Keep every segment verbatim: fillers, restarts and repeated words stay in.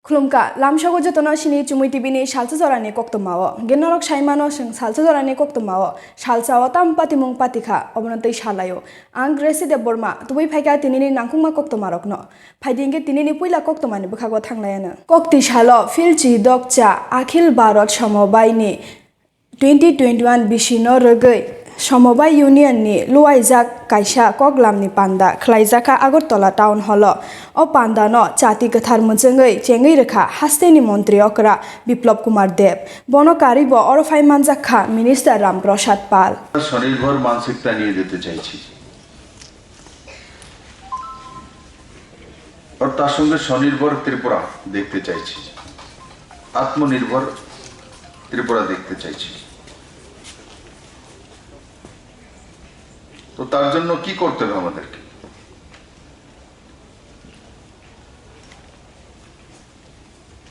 Khulumkha, lamsogo jotono sini Chumui T V ni salsa jorani koktwmao. Ge norok saimano chwng salsa jorani koktwmao. Salsao tam patimung patikha, obono tei salaio. Ang Gracie Debbarma, tubui phaikha tinini nangkukma koktwmarokno. Phaidi hwnkhe tinini puila koktwmani bwkhago thanglaiano. Kokti salo Philchi Dokcha Akhil Bharat Somobaini twenty twenty-one bisino rwgwi Somobai Union ni luaijak kaisa koklamni panda khlaijakha Agartala Town Hall o. O pandano chati kwthar mwchwngwi chengwi rwkha hasteni montri okra Biplab Kumar Deb. Bono karwibo oro phai manjak kha Minister Ram Prasad Pal. স্বনির্ভর মানসিকতা নিয়ে যেতে চাইছি। আর তার সঙ্গে স্বনির্ভর ত্রিপুরা দেখতে চাইছি, আত্মনির্ভর ত্রিপুরা দেখতে চাইছি। তো তার জন্য কি করতে হবে আমাদেরকে?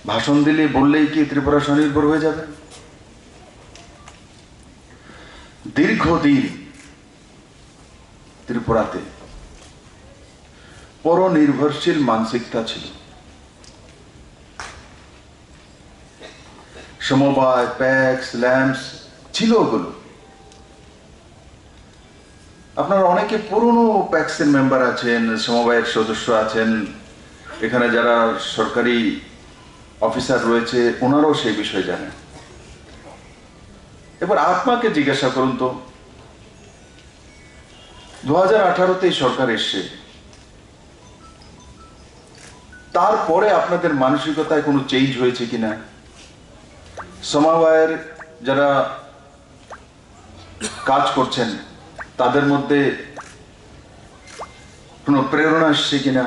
ভাষণ দিলে, বললেই কি ত্রিপুরা স্বনির্ভর হয়ে যাবে? দীর্ঘদিন ত্রিপুরাতে পরনির্ভরশীল মানসিকতা ছিল। সমবায়, প্যাক্স, ল্যাম্পস ছিল ওগুলো। আপনারা অনেকে পুরনো প্যাক্সের মেম্বার আছেন, সমবায়ের সদস্য আছেন, এখানে যারা সরকারি অফিসার রয়েছে, ওনারাও সেই বিষয়ে জানেন। এবার আপনাকে জিজ্ঞাসা করুন তো, দু হাজার আঠারোতে এই সরকার এসছে, তারপরে আপনাদের মানসিকতায় কোনো চেঞ্জ হয়েছে কিনা? সমবায়ের যারা কাজ করছেন, তাদের মধ্যে কোনো প্রেরণা এসছে কিনা?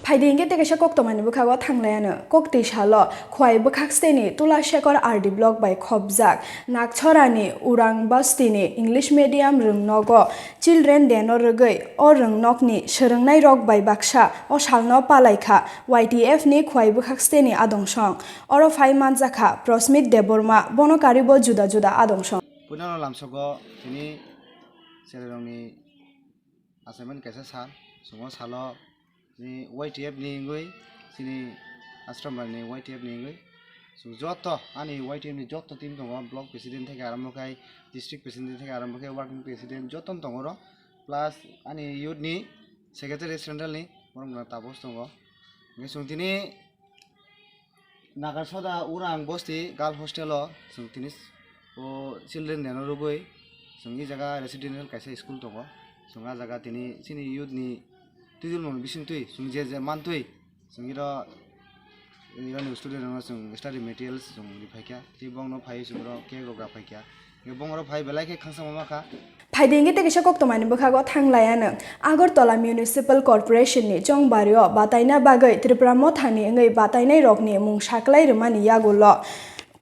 Phaidi hwnkhe tei kaisa koktwmani bwkhago thanglaiano. Kokti salo Khwai bwkhak steni Tula Shekhar R D block bai khopjak Nakchorani Urang Bastini English medium rwngnogo children day no rwgwi o rwngnokni swrwngnairok bai baksa o salno palaikha Y T F ni Khwai bwkhak steni adong song. Oro phai manjakha Prosmit Debbarma, bono karwibo juda juda adong song. Puinano lamsogo tini chwrairokni assignment kaisa sal, chwngno salo chini Y T F ni wngwi, chini Ashram Bari ni Y T F ni wngwi, chwng joto ani Y T F ni joto team tongo, block president theke arombo khai, district president theke arombo khai, working president joto no tongo oro, plus ani youth ni secretary central ni, borok no tabuk tongo. Hwnkhe chwng tini Nagarsoda Urang Bosti Girl Hostel o chwng tini o children day no rwgwi chwng e jaga residential kaisa school tongo. Chwng ah jaga tini chini youth ni twidulmung bisingtwi chwng je je mantwi chwng iro, ironi student rokno chwng study materials chwng riphaikha. Tei bongno phaiwi chwng oro cake rok raphaikha. Bongoro phai belai khe khakchangma ma kha. Phaidi hwnkhe tei kaisa koktwmani bwkhago thanglaiano. Agartala Municipal Corporation ni chongbario bataina bagwi Tripura Mothani wngwi batainairokni mung saklai rwmani yagulo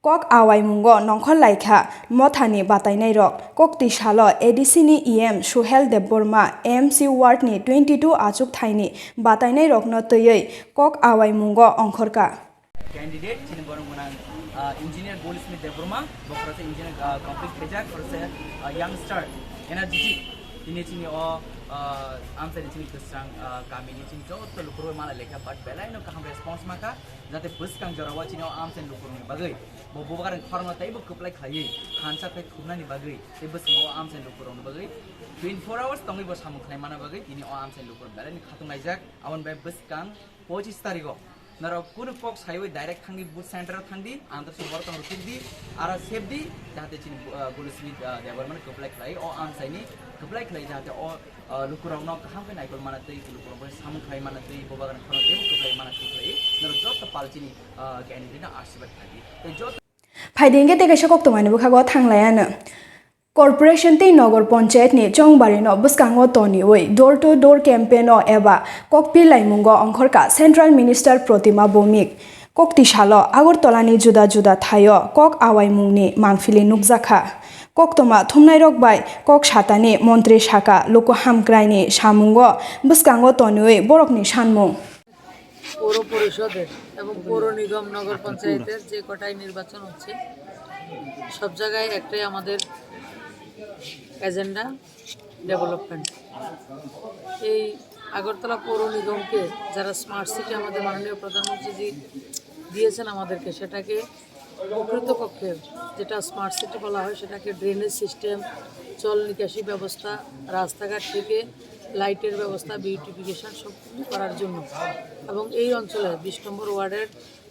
kok awaimungo nongkhor laikha Mothani batainairok. Kokti salo A D C ni E M Suhel Debbarma, A M C ward ni twenty two achukthai ni batainairokno twiwi kok awaimungo ongkhorkha. Candidate chini borok gwnang, ah, Engineer Goldsmith Debbarma, bo khoroksa engineer, ah, complete khaijak, khoroksa, ah, youngster, energetic, tini chini o, ah, amchaini chini kwsang, ah, kamini chini joto lukurok mala lekha, but belai no kaham response maka, jate bwskang jorao chini o amchaini lukurokni bagwi bo bubagrang khorokno teibo kwplai khlaiwi, thansa khe thumnani bagwi, tei bwskango o amchaini lukurokni bagwi twenty four hours tongwi bo samung khlai mana bagwi tini o amchaini lukurok belai no khatung laijak, aboni bai bwskang pochis tarigo norok kunu kok saiwi direct thangdi, booth center o thangdi, ang dorso borok tong rwphikdi, aro sepdi, jahate chini, uh, Goldsmith, uh, Debbarmani kwplai khlai, o amchaini kwplai khlai, jahate o, uh, lukurokno kaham khe naikol mana twi, lukurokno samung khlai mana twi, bubagrang khorokno teibo kwplai mana twi khlai, norok joto pal chini, uh, candidate no asirwad khlai di. Tei joto Phaidi hwnkhe tei kaisa koktwmani bwkhago thanglaiano. Corporation tei Nogor Panchayat ni chongbarino bwskango toniwi door to door campaign o eba kokpil laimungo ongkhorkha Central Minister Protima Bhowmik. Kokti salo Agartala ni juda juda thaio kok awaimungni mangpili nukjakha. Koktwma thumnairok bai kok satani montri saka luku hamkraini samungo bwskango toniwi borokni sanmung. পৌর পরিষদের এবং পৌর নিগম, নগর পঞ্চায়েতের যে কটাই নির্বাচন হচ্ছে, সব জায়গায় একটাই আমাদের এজেন্ডা, ডেভেলপমেন্ট। এই আগরতলা পৌর নিগমকে যারা স্মার্ট সিটি আমাদের মাননীয় প্রধানমন্ত্রীজি দিয়েছেন আমাদেরকে, সেটাকে প্রকৃতপক্ষে যেটা স্মার্ট সিটি বলা হয়, সেটাকে ড্রেনেজ সিস্টেম, জল নিকাশি ব্যবস্থা, রাস্তাঘাট থেকে লাইটের ব্যবস্থা, বিউটিফিকেশন সব কিছু করার জন্য। এবং এই অঞ্চলে বিশ নম্বর ওয়ার্ডের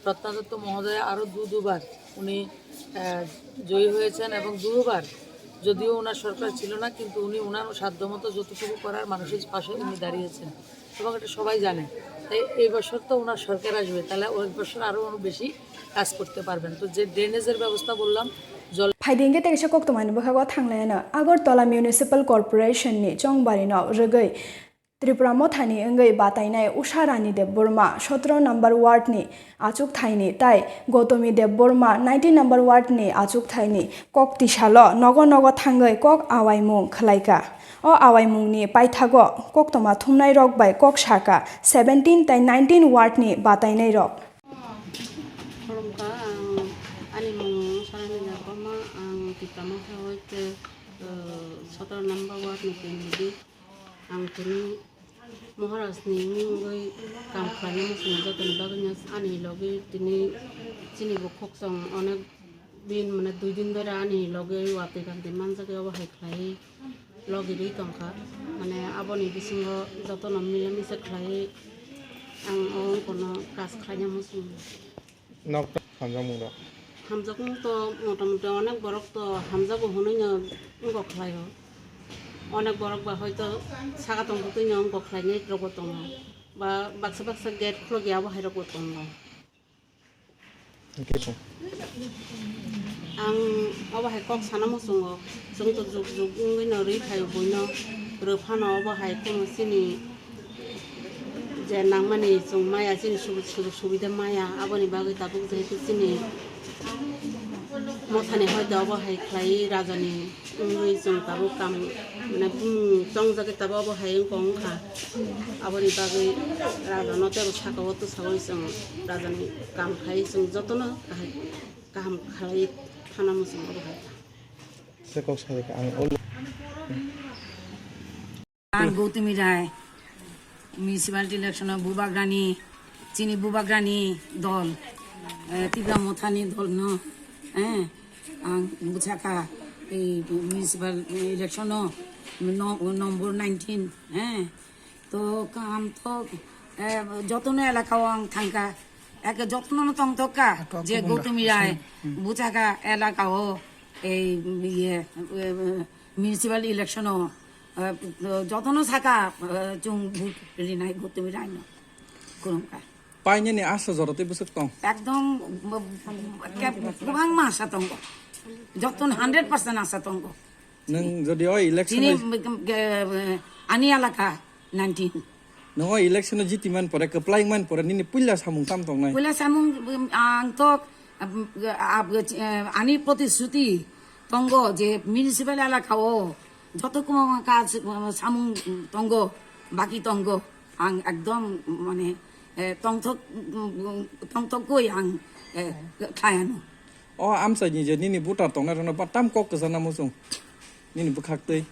রত্না দত্ত মহোদয় আরও দু দুবার উনি আহ, জয়ী হয়েছেন এবং দুবার, যদিও ওনার সরকার ছিল না, কিন্তু উনি ওনার সাধ্যমতো যতটুকু করার মানুষের পাশে উনি দাঁড়িয়েছেন এবং এটা সবাই জানে। তাই এই বছর তো ওনার সরকার আসবে, তাহলে ওই বছর আরও উনি বেশি কাজ করতে পারবেন। তো যে ড্রেনেজের ব্যবস্থা বললাম, জল Phaidi hwnkhe teisa koktwmani bwkhago thanglaino Agartala Municipal Corporation ni chongbari no rwgwi Tripura mothani wngwi batainai Usha Rani Debbarma sotro number ward ni achukthai ni tai Gotomi Debbarma nineteen number ward ni achukthai ni kok tisalo nogo nogo thangwi kok awaimung khwlaikha. O awaimung ni paithago koktwma thumnai rok bai kok sakha seventeen tai nineteen ward ni batainai rok. Khulumkha, ang, ani mung Usha Rani Debbarma, ang Tipra Motha hoite, uh, sotoro number ward ni candidate. Ang tini Maharaj ni wngwi kam khlaina muchungo, jotoni bagwino ani logi tini chini bo khokchang onek din, mane dui din dhore ani logi watwi kante manjak, obo hai khlai logi rwi tongkha. Mane aboni bisingo jotono mila misa khlai ang o wngkha no kaj khlaina muchungo. Nok hamjakmung rok? Hamjakmung to motamoti onek borok to hamjago hwnwi no wngkha khlaio. Onek borok ba hoito saka tongtwi no wngkha khlainai rokbo tongo. Ba baksa baksa gate khulogya abo hai rokbo tongo. Hwnkhe song. Ang obo hai kok sana muchungo, chwng to juk juk wngwi no rwi phaio buino, rw phano obo hai kheno chini je nangmani chwng maya, chini sujuk sujuk subida maya, aboni bagwi tabuk jehetu chini mothani hoito obo hai khlai rajani wngwi chwng tabuk kam, mane, bumung tongjagwi tabuk obo hai wngkha, wngkha. Aboni bagwi rajano teibo sakao twsagwi chwng rajani kam khai chwng jotono kaham, kaham khlai thana muchungo obo hai. Se kok sai kha ang olo. Ang Gautami Rai, municipality election o Bubagrani, chini Bubagrani dol, eh, Tipra Mothani dol no, eh, ang bwchakha ei municipal election o no-, number nineteen, eh, to kam to, eh, jotono elaka o ang thangkha, eke jotono no tongthokha, je Gautami Rai bwchakha elaka o ei iye, eh, municipal election o, eh, jotono saka, eh, chwng vote rinai Gautami Rai no. Khulumkha. Painani asa jora tei bwswk tong? Ekdom, mm, ke-, kwbangma asa tongo. Jotono hundred percent asa tongo. Nwng jodi o election chini, o mm, eh, ani elaka nineteen. Nwng o election o jiti man pore, kwplai man pore, nini puila samung tam tongnai? Puila samung, um, ang to, um, ab-, eh, ani protishruti tongo je municipal elaka o joto kwbangma kaj, um, samung tongo, baki tongo, ang ekdom, mane, eh, tongthok, um, tongthokgwi ang, eh, khlaiano. O amchaini je nini voter tongnai rokno ba tam kok kwchana muchung? Nini bwkhak twi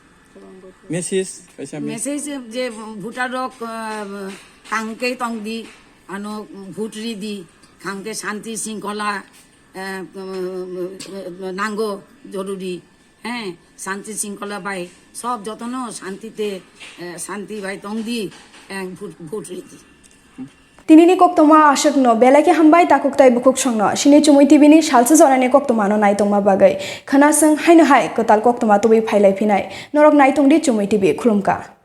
message kaisa message. Message je voter rok, ah, kangke tongdi, ano vote ridi, kangke shanti shringkhola, ah, nango joruri, he, shanti shringkhola bai sob jotono shanti te, eh, shanti bai tongdi, eh, vote, vote ridi. Tinini koktwma aswkno belai khe hambai takhuk tai bukhuk songno. Sini Chumui T V ni salsa jorani koktwmano naitongma bagwi. Khwnaswng haino hai kwtal koktwma tubui phailai phinai. Norok naitongdi Chumui T V, khulumkha.